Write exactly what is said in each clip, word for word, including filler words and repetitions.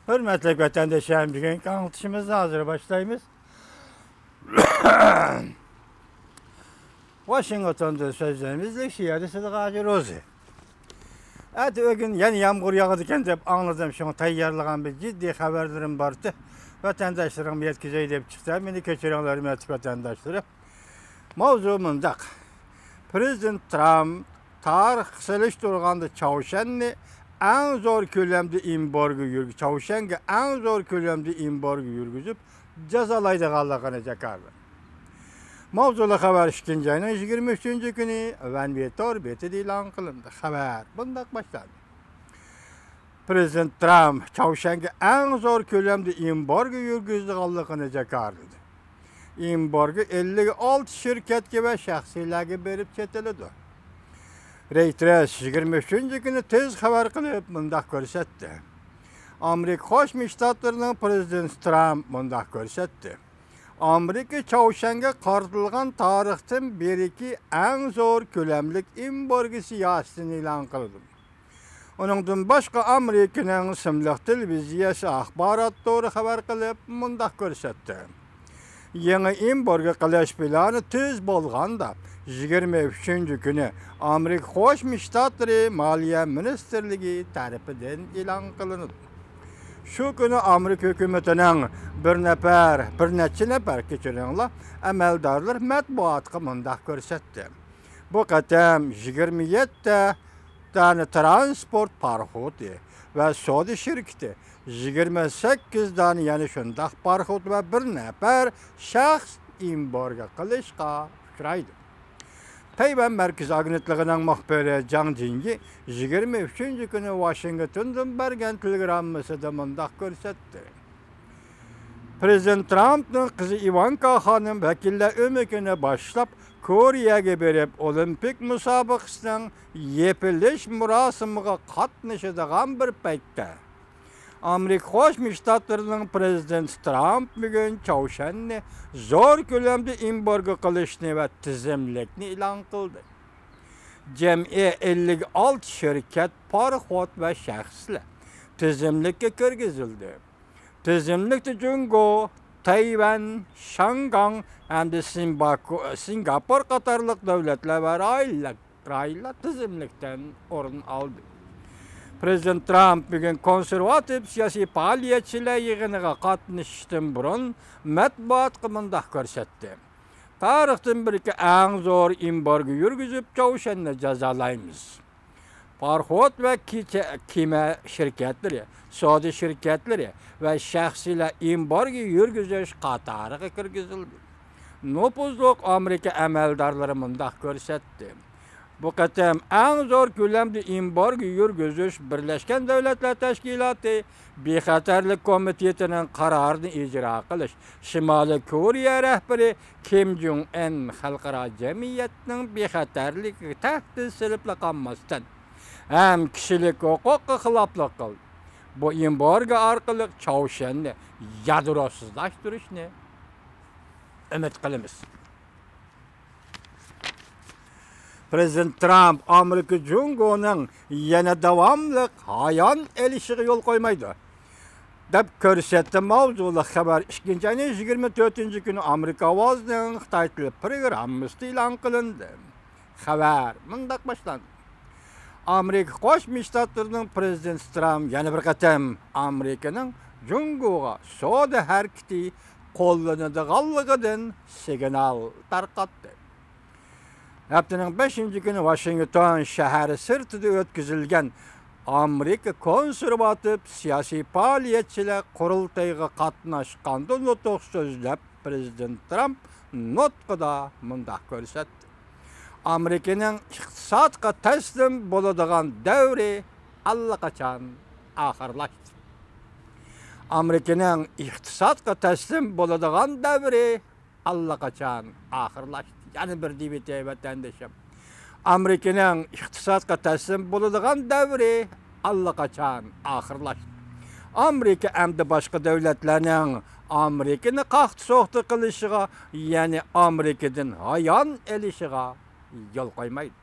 ھۆرمەتلىك ۋەتەنداشلار، بۈگۈنكى ئاڭلىتىشىمىزنى ھازىر باشلايمىز. ۋاشىنگتوندىن سۆزلەيمىز، شىئەدە سىدىق ھاجى روزى. ئەتە ئۆگۈن يەنە يامغۇر ياغىدىكەن دەپ ئاڭلىدىم، شۇڭا تەييارلىغان بىر جىددىي خەۋەرلىرىم بارتى. ۋەتەنداشلىرىمغا يەتكۈزەي دەپ چىقتىم. مېنى كەچۈرۈڭلار، ھۆرمەتلىك ۋەتەنداشلىرىم. ماۋزۇ مۇنداق. پرېزىدېنت ترامپ تارىخقا سېلىشتۇرغاندا چاۋشيەننى ئەڭ زور كۆلەمدە ئېمبارگو يۈرگۈ-، چاۋشيەنگە ئەڭ زور كۆلەمدە ئېمبارگو يۈرگۈزۈپ جازالايدىغانلىقىنى جاكارلىدى. ماۋزۇلۇق خەۋەر ئىككىنچى ئاينىڭ يىگىرمە ئۈچىنچى كۈنى ۋەن ۋېي تور بېتىدە ئېلان قىلىندى. خەۋەر مۇنداق باشلاندى. پرېزىدېنت ترامپ چاۋشيەنگە ئەڭ زور كۆلەمدە ئېمبارگو يۈرگۈزىدىغانلىقىنى جاكارلىدى. ئېمبارگو ئەللىك ئالتە شىركەتكە ۋە شەخسلەرگە بېرىپ چېتىلىدۇ. رېيتېرس يىگىرمە ئۈچىنچى كۈنى تېز خەۋەر قىلىپ مۇنداق كۆرسەتتى. ئامېرىكا قوشما شتاتلىرىنىڭ پرېزىدېنتى ترامپ مۇنداق كۆرسەتتى. ئامېرىكا چاۋشيەنگە قارىتىلغان تارىختىن بېرىكى ئەڭ زور كۆلەملىك ئېمبارگو سىياسىتىنى ئېلان قىلدى. ئۇنىڭدىن باشقا، ئامېرىكىنىڭ سىملىق تېلېۋىزىيەسى ئاخبارات تورى خەۋەر قىلىپ مۇنداق كۆرسەتتى. يېڭى ئېمبارگو قىلىش پىلانى تېز بولغاندا، يىگىرمە ئۈچىنچى كۈنى ئامېرىكا قوشما شتاتلىرى مالىيە مىنىستىرلىكى تەرىپىدىن ئېلان قىلىنىدۇ. شۇ كۈنى ئامېرىكا ھۆكۈمىتىنىڭ بىر نەپەر، بىر نەچچە نەپەر، كەچۈرۈڭلار، ئەمەلدارلىرى مەتبۇئاتقا مۇنداق كۆرسەتتى. بۇ قېتىم يىگىرمە يەتتە دانە ترانسپورت پاراخوتى ۋە سودا شىركىتى، يىگىرمە سەككىز دانە يەنە شۇنداق پاراخوت ۋە بىر نەپەر شەخس ئېمبارگو قىلىشقا ئۇچرايدۇ. تەيۋەن مەركىزىي ئاگېنتلىقىنىڭ مۇخبىرى جاڭ جىنيى يىگىرمە ئۈچىنچى كۈنى ۋاشىنگتوندىن بەرگەن تېلېگراممىسىدا مۇنداق كۆرسەتتى. پرېزىدېنت ترامپنىڭ قىزى ئىۋانكا خانىم ۋەكىللەر ئۆمىكىنى باشلاپ، كورېيەگە بېرىپ، ئولىمپىك مۇسابىقىسىنىڭ يېپىلىش مۇراسىمىغا قاتنىشىدىغان بىر پەيتتە، ئامېرىكا قوشما شتاتلىرىنىڭ پرېزىدېنتى ترامپ بۈگۈن چاۋشيەننى زور كۆلەمدە ئېمبارگو قىلىشنى ۋە تىزىملىكنى ئېلان قىلدى. جەمئىي ئەللىك ئالتە شىركەت، پاراخوت ۋە شەخسلەر تىزىملىككە كىرگۈزۈلدى. تىزىملىكتە جۇڭگو، تەيۋەن، شياڭگاڭ ھەمدە سىنباكو-، سىنگاپور قاتارلىق دۆلەتلەر ۋە رايونلار، رايونلار تىزىملىكتىن ئورۇن ئالدى. پرېزىدېنت ترامپ بۈگۈن كونسېرۋاتىپ سىياسىي پائالىيەتچىلەر يىغىنىغا قاتنىشىشتىن بۇرۇن مەتبۇئاتقا مۇنداق كۆرسەتتى. تارىختىن بېرىكى ئەڭ زور ئېمبارگو يۈرگۈزۈپ، چاۋشيەننى جازالايمىز. پاراخوت ۋە كېچە-، كېمە شىركەتلىرى، سودا شىركەتلىرى ۋە شەخسلەر ئېمبارگو يۈرگۈزۈش قاتارىغا كىرگۈزۈلدى. نوپۇزلۇق ئامېرىكا ئەمەلدارلىرى مۇنداق كۆرسەتتى. بۇ قېتىم ئەڭ زور كۆلەمدە ئېمبارگو يۈرگۈزۈش بىرلەشكەن دۆلەتلەر تەشكىلاتى بىخەتەرلىك كومىتېتىنىڭ قارارىنى ئىجرا قىلىش، شىمالىي كورېيە رەھبىرى كىم جۇڭ ئىن خەلقئارا جەمئىيەتنىڭ بىخەتەرلىكىگە تەھدىت سېلىپلا قالماستىن، ھەم كىشىلىك ھوقۇققا خىلاپلىق قىلدى. بۇ ئېمبارگو ئارقىلىق چاۋشيەننى يادروسىزلاشتۇرۇشنى ئۈمىد قىلىمىز. پرېزىدېنت ترامپ ئامېرىكا جۇڭگونىڭ يەنە داۋاملىق ھايان ئېلىشىغا يول قويمايدۇ، دەپ كۆرسەتتى. ماۋزۇلۇق خەۋەر ئىككىنچى ئاينىڭ يىگىرمە تۆتىنچى كۈنى ئامېرىكا ئاۋازىنىڭ خىتاي تىلى پروگراممىسىدا ئېلان قىلىندى. خەۋەر مۇنداق باشلاندى. ئامېرىكا قوشما شتاتلىرىنىڭ پرېزىدېنتى ترامپ يەنە بىر قېتىم ئامېرىكىنىڭ جۇڭگوغا سودا ھەرىكىتى قوللىنىدىغانلىقىدىن سىگنال تارقاتتى. ھەپتىنىڭ بەشىنچى كۈنى ۋاشىنگتون شەھىرى سىرتىدا ئۆتكۈزۈلگەن ئامېرىكا كونسېرۋاتىپ سىياسىي پائالىيەتچىلەر قۇرۇلتىيىغا قاتناشقاندا نۇتۇق سۆزلەپ، پرېزىدېنت ترامپ نۇتقىدا مۇنداق كۆرسەتتى: ئامېرىكىنىڭ ئىقتىسادقا تەسلىم بولىدىغان دەۋرى ئاللىقاچان ئاخىرلاشتى. ئامېرىكىنىڭ ئىقتىسادقا تەسلىم بولىدىغان دەۋرى ئاللىقاچان ئاخىرلاشتى. يەنە بىر دېۋىتەي ۋەتەندىشىم. ئامېرىكىنىڭ ئىقتىسادقا تەسلىم بولىدىغان دەۋرى ئاللىقاچان ئاخىرلاشتى. ئامېرىكا ئەمدى باشقا دۆلەتلەرنىڭ ئامېرىكىنى قاقتى-سوقتى قىلىشىغا، يەنى ئامېرىكىدىن ھايان ئېلىشىغا يول قويمايدۇ.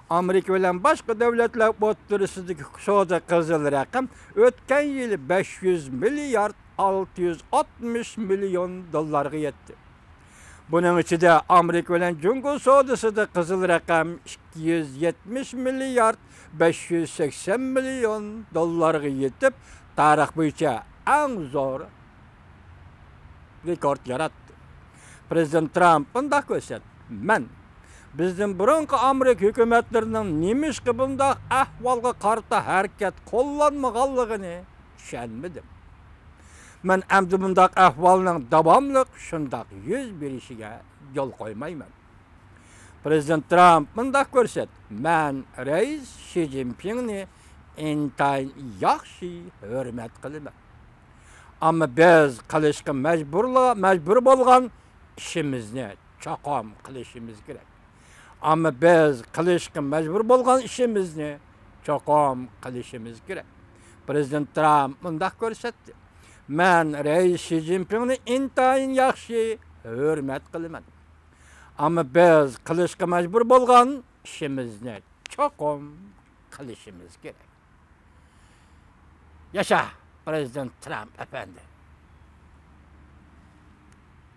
ئامېرىكا بىلەن باشقا دۆلەتلەر ئوتتۇرىسىدىكى سودا قىزىل رەقەم ئۆتكەن يىلى بەش يۈز مىليارد ئالتە يۈز ئاتمىش مىليون دوللارغا يەتتى. بۇنىڭ ئىچىدە ئامېرىكا بىلەن جۇڭگو سودىسىدا قىزىل رەقەم ئىككى يۈز يەتمىش مىليارد بەش يۈز سەكسەن مىليون دوللارغا يېتىپ، تارىخ بويىچە ئەڭ زور رېكورت ياراتتى. پرېزىدېنت ترامپ مۇنداق كۆرسەتتى: مەن بىزدىن بۇرۇنقى ئامېرىكا ھۆكۈمەتلىرىنىڭ نېمىشقا بۇنداق ئەھۋالغا قارىتا ھەرىكەت قوللانمىغانلىقىنى چۈشەنمىدىم. مەن ئەمدى بۇنداق ئەھۋالنىڭ داۋاملىق شۇنداق يۈز بېرىشىگە يول قويمايمەن. پرېزىدېنت ترامپ مۇنداق كۆرسەتتى: مەن رەئىس شى جىنپىڭنى ئىنتايىن ياخشى ھۆرمەت قىلىمەن. ئەمما بىز قىلىشقا مەجبۇرلا-، مەجبۇر بولغان ئىشىمىزنى چوقۇم قىلىشىمىز كېرەك. ئەمما بىز قىلىشقا مەجبۇر بولغان ئىشىمىزنى چوقۇم قىلىشىمىز كېرەك. پرېزىدېنت ترامپ مۇنداق كۆرسەتتى: مەن رەئىس شى جىنپىڭنى ئىنتايىن ياخشى ھۆرمەت قىلىمەن. ئەمما بىز قىلىشقا مەجبۇر بولغان ئىشىمىزنى چوقۇم قىلىشىمىز كېرەك. ياشا، پرېزىدېنت ترامپ ئەپەندى!